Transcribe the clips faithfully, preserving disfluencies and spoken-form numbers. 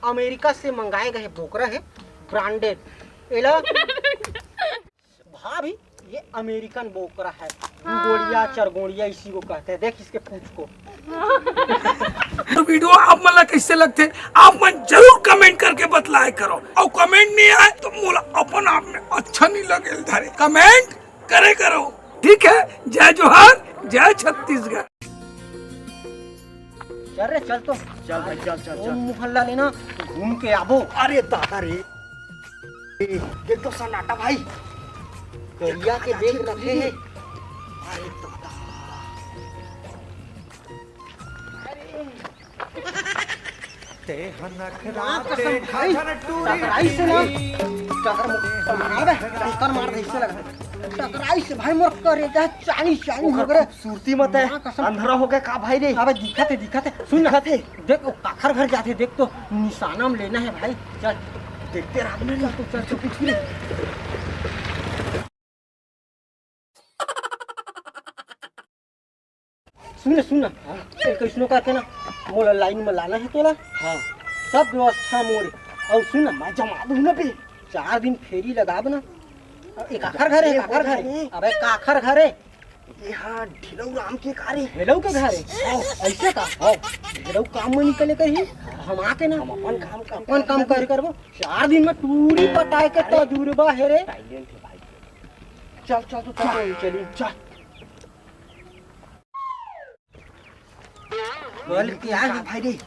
America से मंगाए गए बोकरा है, ब्रांडेड। एला भाभी, ये अमेरिकन बोकरा है, हाँ। दुगोड़िया, चरगोड़िया इसी को कहते हैं। देख इसके पूंछ को। तो वीडियो आप मन ला कैसे लगथे, आप मन जरूर कमेंट करके बतलाए करो, और कमेंट नहीं आए तो मोला अपन आप में अच्छा नहीं लगे धरे। कमेंट करे करो, ठीक है। जय जोहार, जय छत्तीसगढ़। चल रे, चल तो। चल भाई, चल, चल, वो चल। मोहल्ला लेना, घूम के आबो। अरे दादा रे, देख तो सन्नाटा भाई, करिया के बैग रखे हे। अरे दादा। ते हनखरा माँ कसम भाई, टकराई से ना, टकर मार दे, टकर मार दे, इससे लगा। टकराई से भाई मोर करेजा चानी चानी हो गए। सुरती मत है, माँ कसम। अंधरा हो गया का भाई रे? अबे दिखत हे, दिखत हे, सुन ना। दिखत हे। देख, वो काखर घर जाथे, देख तो निशाना में लेना है भाई। चल, देखते रह ना। चल, तू चल, चल, कुछ भी नहीं। सुन ना, सुन ना। हाँ। ए, कैसनो करके ना, मोला लाइन में लाना है तोला। हाँ। सब व्यवस्था मोर। और सुन ना, मैं जमा दूँ ना बे। चार दिन फेरी लगाब ना। ए, काखर घर है, काखर घर है। अबे काखर घर है। ये हाँ, ढिलऊ राम के घर है। ढिलऊ के घर है? हाँ। ऐसे का? हाँ। ढिलऊ काम में निकले कही, हम आके ना। हम अपन काम कर अपन काम कर करबो। चार दिन में टूरी पटाए के तजुर्बा है रे। Talent है भाई। चल, चल, तो चल, चल, चल। कल के आहे भाई रे,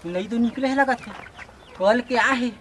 नहीं तो निकले है लगत है। कल के आहे।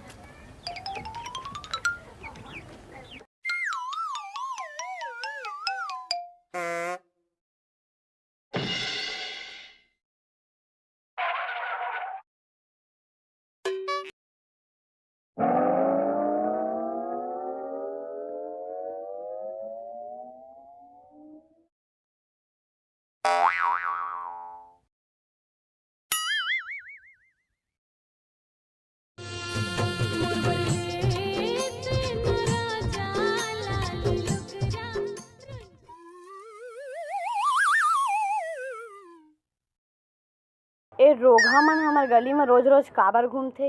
ए रोगहा मन हमर गली म रोज रोज काबर घूमथे?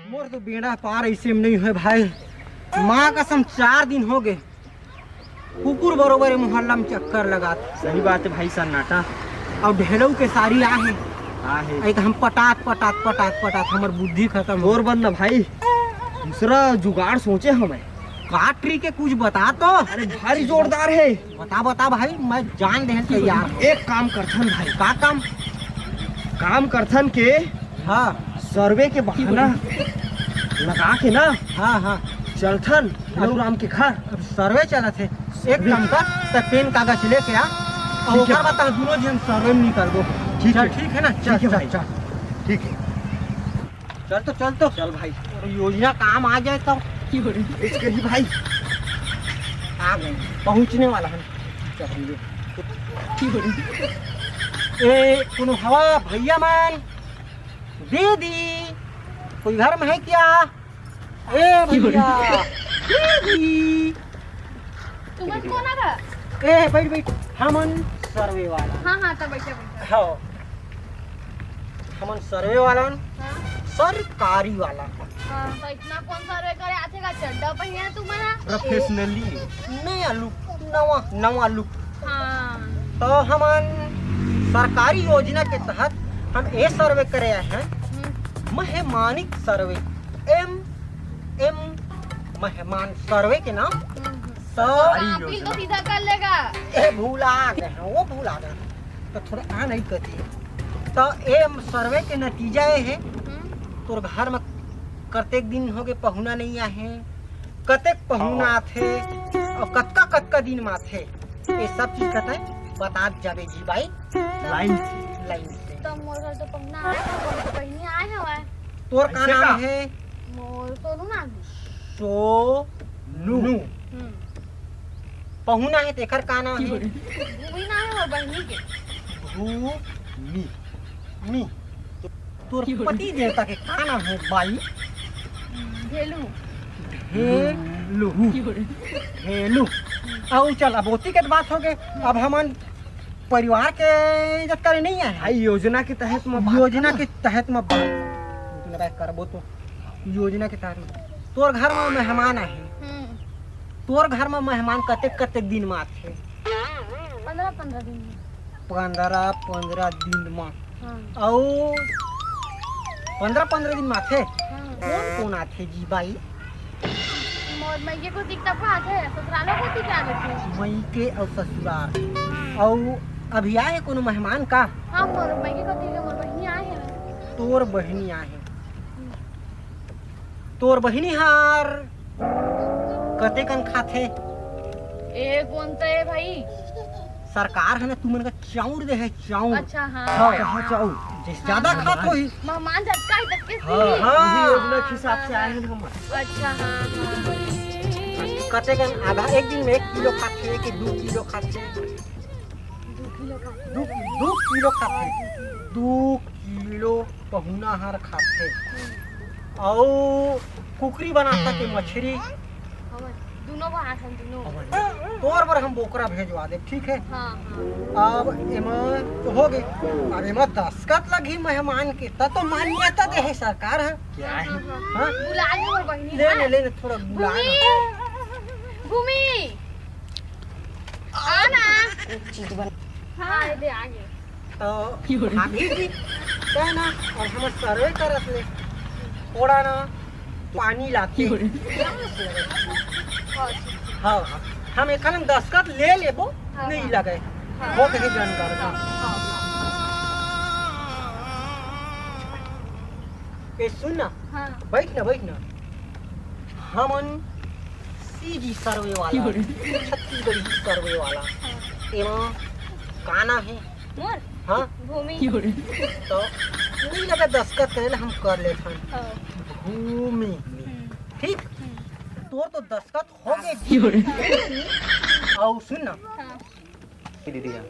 मोर तो बेड़ा पार ऐसे में नहीं है भाई। माँ कसम, चार दिन हो गए, कुकुर बरोबर ये मोहल्ला में चक्कर लगात। सही बात है भाई, सन्नाटा। और ढेलऊ के सारी आहे। आहे। एक हम पटात पटात पटात पटात हमर बुद्धि खत्म हो। और बंद ना भाई, दूसरा जुगाड़ सोचे हमें। का ट्रिक है, कुछ बता तो। अरे भारी जोरदार है। बता बता भाई, मैं जान देहन तैयार। एक काम करथन भाई। का काम? काम करथन के हाँ। सर्वे के बहाना लगा के ना। हाँ हाँ। चलथन ढिलऊ राम के घर। अब सर्वे चलत है। एक काम कर, त पेन कागज लेके आ और ठीक है। ओकर बाद तक दोनों जन सर्वे में निकलबो। ठीक चल, है। ठीक है ना? चल, ठीक है चल, भाई। चल। ठीक है। चल तो, चल तो। चल भाई। और योजना काम आ जाए तो। इस कही भाई। आ गए, पहुंचने वाला है। चल, हम लोग। ए, कोनो हवा भैया मन, दीदी, कोई घर में है क्या? ए भैया, दीदी। तुमन कोन आगा? ए, बैठ, बैठ। हमन सर्वे वाला। हाँ, हाँ, तब बैठे, बैठे। हाँ। हमन सर्वे वाला न, हाँ। सरकारी वाला। हाँ, तो इतना कौन सर्वे करे आथे का चड्डा पहिने तुमन हा? प्रोफेशनली। नया लुक, नवा, नवा लुक। हाँ। तो हमन सरकारी योजना के तहत हम ए सर्वे करे आए हैं। हम्म। मेहमानिक सर्वे, एम एम मेहमान सर्वे के नाम। हम्म। तो कापिल तो सीधा कर लेगा। ए, भुला गए हैं, वो भुला गए हैं। तो थोड़ा आ नहीं कहती। तो ए सर्वे के नतीजा ये है, हम्म। तोर घर में कतेक दिन हो गए पहुना नहीं आए हैं, कतेक पहुना हाँ। आथे और कतका कतका दिन में आथे, ये सब चीज कहते हैं बता जाबे जी भाई। लाइन से। लाइन से। तो मोर घर तो पहुना आए हैं, बहिनी आए हवय। तोर का ऐसे नाम का? है? मोर सोनू नाम है। सोनू। हम्म। पहुना है, तेखर का नाम है? भूमि नाम है और बहिनी के। भूमि। मी। तो तोर पति देवता के का नाम है, बाई? भेलू। भेलू। भेलू। आओ चल, अब ओती के बात हो गए, अब हमन परिवार के इज्जत करे नहीं है। भाई, योजना के तहत म बात योजना करना। के तहत म बात। करबो तो योजना के तहत तोर घर में मेहमान आही। हम्म। तोर घर में मेहमान कतेक कतेक दिन में आथे? पंद्रह पंद्रह दिन में। पंद्रह पंद्रह दिन में। हाँ। अउ पंद्रह पंद्रह दिन में आथे? हाँ। कोन कोन आथे जी बाई? मोर मइके कोती तको आथे, ससुरालो कोती के आ लेथे। मइके अउ ससुराल। हाँ। अउ अभी आए हे कोनो मेहमान का? हाँ, मोर मइके कोती के मोर बहिनी आए हे ना। तोर बहिनी आए हे। हम्म। तोर बहिनी हर कतेकन खाथे? ए, कोन त ए भाई? सरकार ह ना तुमन का चाउर दे हे, चाउर। अच्छा, हाँ। हाँ, हाँ, चाउर। जैसे ज्यादा हाँ, खात हाँ। होही। मेहमान जतका है, ततके हाँ, हाँ। योजना के हिसाब से आए हैं हम। अच्छा, हाँ, हाँ। कतेकन आधा, एक दिन में एक किलो खाथे कि दू किलो खाथे? दू किलो खाथे। दू, दू किलो खाथे। दू किलो पहुना हर खाथे। अउ कुकरी बनाता के मछरी। हवय, दुनो बनाथन, दुनो। तोर बर हम बोकरा भेजवा देब, ठीक है? हाँ, हाँ। अब एमा तो हो गए, अब एमा दस्खत लगही मेहमान के, त तो मान्यता दे हे सरकार ह। क्या है? हाँ, हाँ, हाँ। हाँ? बुला ले मोर बहिनी, ले हाँ। ले, ले ले, थोड़ा बुला भूमि, ना। भूमि, आ ना। एक चीज बन- हाँ, ले आ गए। तो भाभी जी, क्या ना, अब हम सर्वे करत ले, थोड़ा ना पानी लाते। हाँ, हाँ, हम एखन दस्खत ले लेबो, हाँ, नहीं हाँ। लगे, हाँ। बहुत ही जानकार का। हाँ, हाँ। ए सुन ना, हाँ। बैठ ना, बैठ ना, हमन सीजी सर्वे वाला, छत्तीसगढ़ी सर्वे वाला, हाँ। एमा का नाम है? मोर? हाँ? भूमि। तो नहीं लगा दस्खत करे ला हम कर लेथन। हाँ। भूमि। हम्म। ठीक? हम्म। तोर तो दस्खत हो गए जी। अउ सुन ना। हाँ। दीदी हाँ।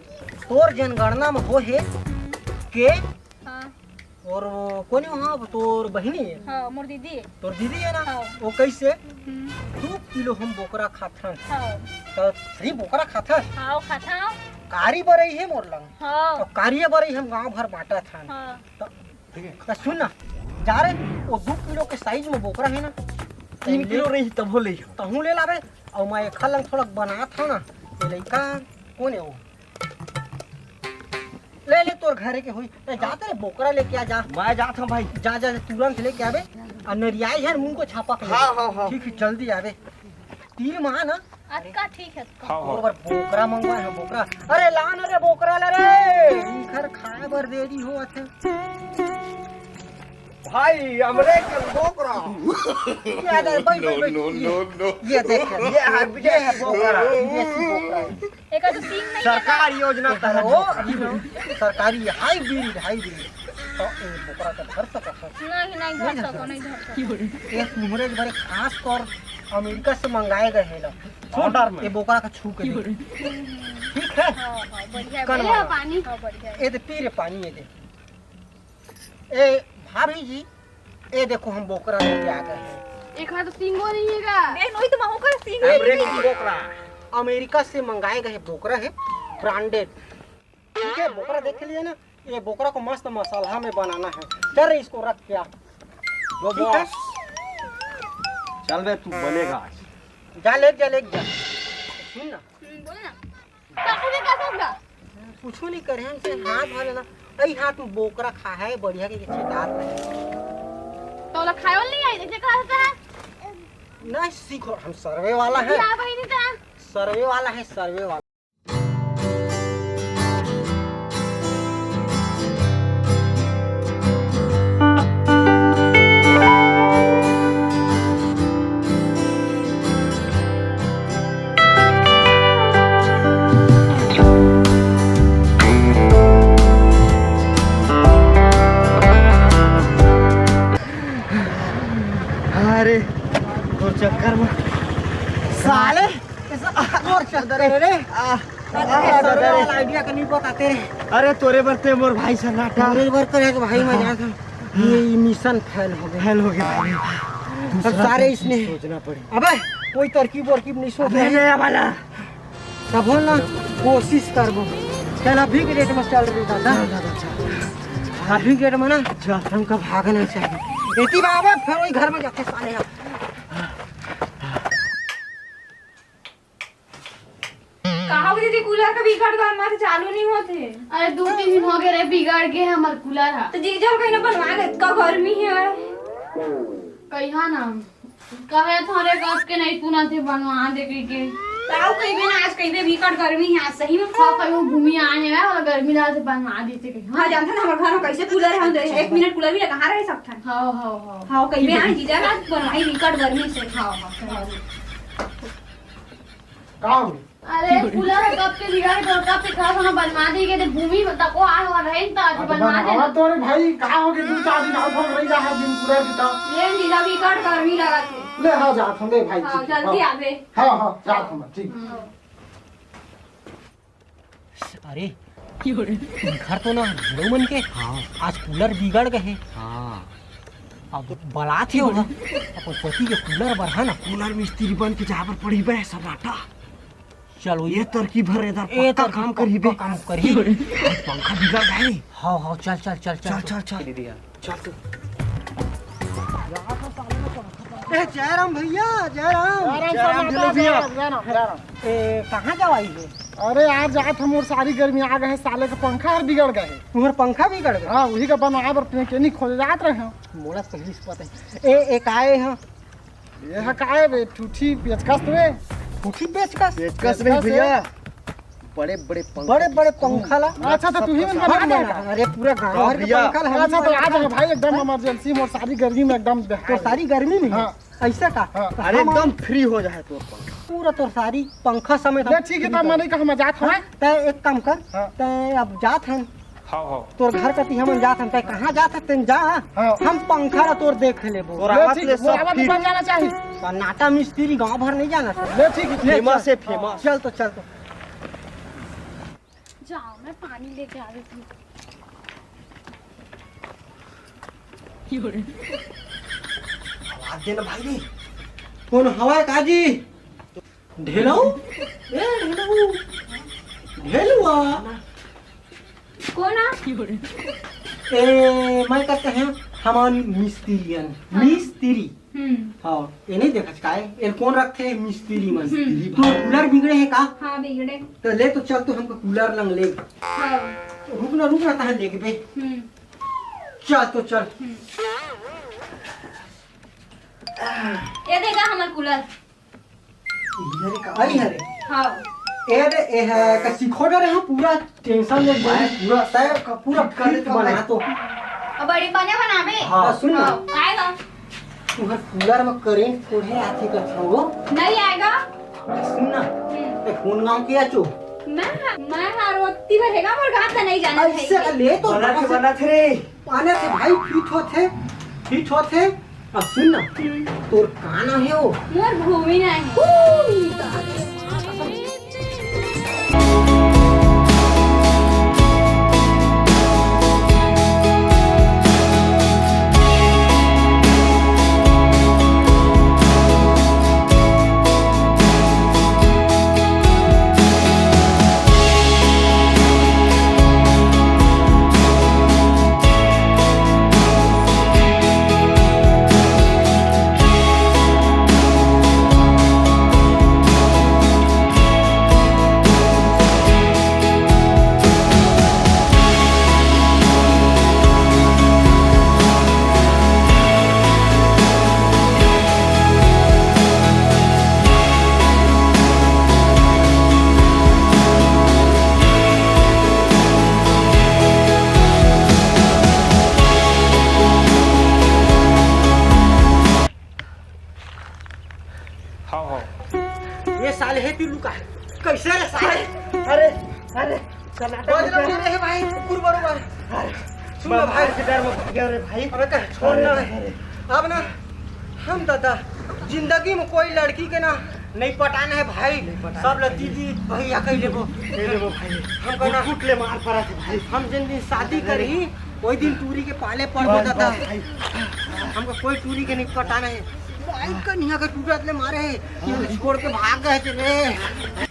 तोर जनगणना में हो हे के हाँ। और वो कोन हे वहाँ तोर बहिनी है? हाँ, मोर दीदी है। तोर दीदी है ना? हाँ। वो कैसे? हम्म। दू किलो हम बोकरा खाथन। हाँ। तो सही बोकरा खाथस? हाँ, वो खाथन। कारी बरई हे मोर लंग। हाँ। तो कारी बरई हम गांव भर बांटत हन। हाँ। तो, ठीक है। तो सुन ना, जा रे, वो दू किलो के साइज में बोकरा है ना? तीन किलो रही तभो ले। तहूँ ले लाबे, और मैं एक लंग थोड़ा बनात हूँ ना, ये लइका कोन हे वो? ले ले तोर घरे के होई। ए, जा तेरे बोकरा लेके आ जा। मैं जात हूँ भाई। जा, जा, जा, तुरंत लेके आबे। आ नरियाई है मुंह को छापा के हाँ, लेके। हाँ, हाँ। ठीक है, जल्दी आबे। तीर मा ना। अतका ठीक है, अतका। हाँ, हाँ। और बोकरा मंगवा है, बोकरा। अरे ला ना रे बोकरा ला रे। इखर खाए बर देरी हो अथे। भाई, हमरे के बोकरा। ये आ जा, बैठ, बैठ, बैठ। No, no, no, no। ये देख, ये है विदेशी बोकरा। विदेशी बोकरा। एकर तो सींग नहीं है ना। सरकार योजना तहत ओ, अभी तो सरकारी हाइब्रिड, हाइब्रिड। तो ए बोकरा के धर सकत है। नहीं, नहीं धर सको, नहीं धर सको। ये तुम्हरे एक बारे खास तौर अमेरिका से मंगाए गए हैं ला। ऑर्डर में। ये बोकरा का छू के देख। ठीक है? हाँ, हाँ, बढ़िया है, कनवा। बढ़िया पानी। हाँ, बढ़िया है। ये दे, पी रे पानी, ये दे। ए, भाभी जी, ए देखो हम बोकरा लेके आ गए हैं। एक हाथ तो सींगो नहीं है का? ए, नोई तो महू का सींग ए, नहीं है। देखो बोकरा। अमेरिका से मंगाए गए बोकरा है, ब्रांडेड। ठीक है, बोकरा देख लिया ना, ये बोकरा को मस्त मसाला में बनाना है। चल रे, इसको रख क्या? लो ठीक है। बॉस। चल बे, तू बनेगा आज। जा, ले जा, ले जा। सुन ना। हम्म, बोले ना। चाकू से का करबा? कुछू नहीं करे, हमसे हाथ धो लेना। अई हाथ में बोकरा खा है, बढ़िया के छेदार है। तो ओला खाए वाला नहीं आई, जैसे कहा था। नहीं सीखो, हम सर्वे वाला है। क्या भाई नहीं था? सर्वे वाला है, सर्वे वाला। अरे, तोर चक्कर में साले, ऐसा और चक्कर है रे। आ, अरे, आ, सर, अरे। वाला आइडिया का नहीं बताते रे। अरे, तोरे बर ते मोर भाई सन्नाटा। तोरे बर करे के भाई, मैं हाँ। जानता हूँ। हाँ। ये मिशन फेल हो गया। फेल हो गया भाई। अब दूसरा सारे कुछ इसने सोचना पड़े। अबे, कोई तरकीब वरकीब नहीं सोच अबे, रहे। नया वाला। तब हो ना, कोशिश करबो। चल, अभी के डेट में चल रही दादा। चल दादा, चल। अभी गेट में ना, चल, हमका भागना चाहिए। एती बाबा, फिर वही घर में जाके साले ना। कहा हो दीदी, कूलर का बिगड़ गया, हमारे चालू नहीं होते। अरे, दो तीन दिन हो गए रे, बिगड़ गए हमारे कूलर हा। तो जीजा कहीं ना बनवा ले, इतना गर्मी है। कहिया ना, कहे थोड़े कब के नहीं सुना थे, बनवा दे के, के। ताऊ कहीं भी ना, आज कहीं भी बिकट गर्मी है, आज सही में। हाँ, कहीं वो घूमी आए हैं, और गर्मी डाल से बनवा देते कहीं। हाँ, जानते ना, हमारे घर में कैसे कूलर है, हम तो एक मिनट कूलर भी कहाँ रह सकते हैं। हाँ, हाँ, हाँ। हाँ, कहीं भी आए, जीजा ना बनवाई बिकट गर्मी से। हाँ, हाँ, हाँ। का हो? अरे, कूलर कब के बिगड़ गए, कब के खराब होना, बनवा दी के, तो भूमि तको आ हुआ रहे, तो आज हाँ, तो बनवा दे। बनवा तो रे भाई, का हो गया, दो चार दिन और हम रह जा, दिन पूरा बिता। ये ढीला भी कर, गर्मी लगा के। ले, हाँ, जात हम, ले भाई, हाँ, ठीक है, जल्दी हाँ। आवे। हाँ, हाँ, जात हम, ठीक। हम्म। अरे, घर तो ना, ढेड़ो मन के। हाँ। आज कूलर बिगड़ गए। हाँ। अब बलात हे ओहा, अपन पति के कूलर बर, है ना? कूलर मिस्त्री बन के जाबर पड़ी बे, सन्नाटा। चलो, ये तरकीब भर इधर ए पक्का तरकीब काम करही बे। पक्का काम करही। पंखा बिगड़ गए। हाँ, हाँ, चल, चल, चल, चल। चल, चल, चल। दे दिया। चल तू। ए, जय राम भैया, जय राम। जय राम, जय राम, भैया। जय राम, जय राम। ए, कहाँ जावा ही है? अरे यार, जात हम और सारी गर्मी आ गए, साले का पंखा यार बिगड़ गए। तुम्हारा पंखा बिगड़ गया? हाँ, वही का बनवाए बर मैकेनिक खोजे जात रहे हैं। मोला पहले से पता है। ए, ए, का ए, हाँ? ये है का है बे? ठूठी पेचकस तो बे। ठूठी पेचकस? पेचकस नहीं पेचकस भैया, है। बड़े बड़े पंखा बड़े बड़े की पंखा ला। अच्छा, तो तू ही मन सब बना सब दे। बना। अरे, पूरा गांव हाँ भर के भैया। पंखा ला, हम अच्छा, तो बना आज दे। भाई एकदम इमरजेंसी में और सारी गर्मी में एकदम बेहाल तो है। सारी गर्मी में? हाँ। ऐसा का? हाँ। तो अरे, हम एकदम फ्री हो जाए तोर पंखा। पूरा तोर सारी पंखा समेत ले, हम ठीक है, फ्री तब कर मने कहा हम जात हन। हाँ, तै एक काम कर, हाँ। तै अब जात हन। हाँ, हाँ। तोर घर कती हमन जात हन, तै कहाँ जात हस, तेन जा। हाँ। हम पंखा ला तोर देख लेबो। तोर ले, आवाज ठीक, ले वो सब आवाज फिर। ऊपर जाना चाहिए। सन्नाटा मिस्त्री गांव भर नहीं जाना चाहिए। ले, ठीक है। ले, फेमस चल। है, फेमस। चल तो, चल तो। जाओ, मैं पानी लेके आ रही हूँ। आवाज देना भाई रे। कौन हवा है काजी? ढेलऊ? ए, ढेलऊ। ढेलुआ। कौन आ? ए, मैं कहते हैं हमारी मिस्त्रियन। हाँ। मिस्त्री। हम्म। हाँ, ये नहीं देखा का है? ये कौन रखते हैं मिस्त्री मन? हम्म। तो कूलर बिगड़े है का? हाँ, बिगड़े। तो ले तो चल, तो हमको कूलर लंग ले। हाँ। रुक ना, रुक ना, तहाँ लेके बे। हम्म। चल तो चल। हम्म। ये देखा हमार कूलर। इधर का आई हरे। हाँ। ए दे, ए है, का सिखोटा रे, हाँ, पूरा टेंशन ले, पूरा तय, पूरा फिट बना तो। अब बड़ी बने बनावे। हाँ, सुन ना। हाँ, आएगा। तुम्हार कूलर में करंट थोड़े आथे का छो। नहीं आएगा। सुन ना। हम्म। ए, कौन गांव के आचो? मैं, मैं हर वक्ती भरेगा, मोर गांव का नहीं जाना ऐसे है। ले तो बना थे, बना थे रे। पाने से भाई फिट होथे, फिट होथे। अब सुन ना, हम्म। तोर का नाम हे वो? मोर भूमि नाम हे। हाँ, हाँ। ये साले हे पिल्लू का। कैसे रे साले? अरे, अरे, सन्नाटा बज रहा है भाई, कुकुर बरोबर। अरे, सुन ना भाई। के डर में भाग गया रे भाई। अबे कह, छोड़ ना। अरे, अरे। अब ना, हम दादा, जिंदगी में कोई लड़की के ना नहीं पटाना है भाई। नहीं पटाना सब है। लती दी भैया कह लेबो। कह लेबो भाई। हम कहना कुट ले मार पड़ा थे भाई। हम जिन दिन शादी करी, वही दिन टूरी के पाले पड़ बस, जाता बस है। भाई। हमको कोई टूरी के नहीं पटाना है। भाई कन्या के टूटत ले मारे है। ये छोड़ के भाग गए थे रे।